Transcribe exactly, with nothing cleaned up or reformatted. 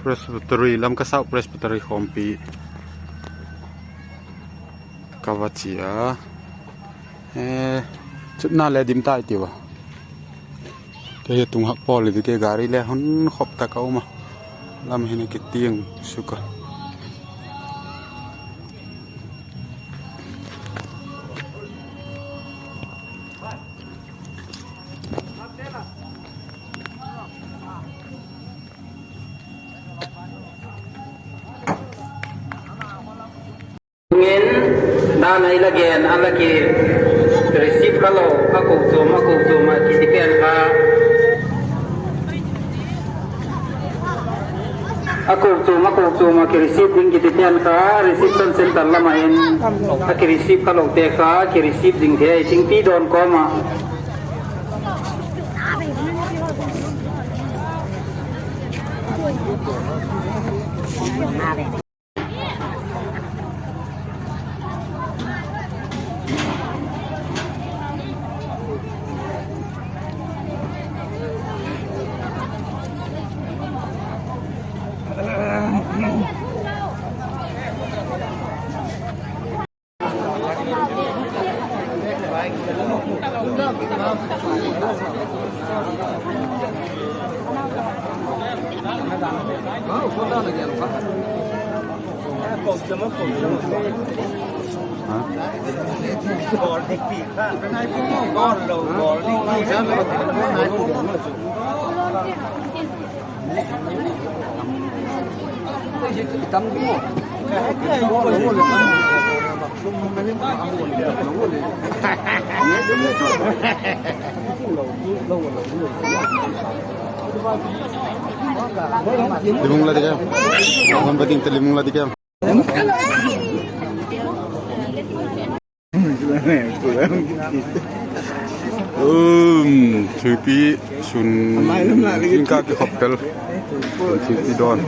Presbytery, Lamka South Presbytery khawmpi ka va chia. E, chutna le dim tai tiu a. Kei hi tung hak pawl i di ke gari le hon khop tak a um a. Lam hin a kitiang suk a. Tungin, dan a i la gen, a la ki receive kha lo, a kochuam, a kochuam a kiti pen kha, a kochuam, a kochuam a ki receive ding kiti pen kha, reception center lam ah in, a ki receive kha lote kha, ki receive ding thei, thingpi dawn kawm ah. Limung la di ka. Limung la di ka. Um, thingpi sun, jingkal kikhop tel. Thingpi dawn.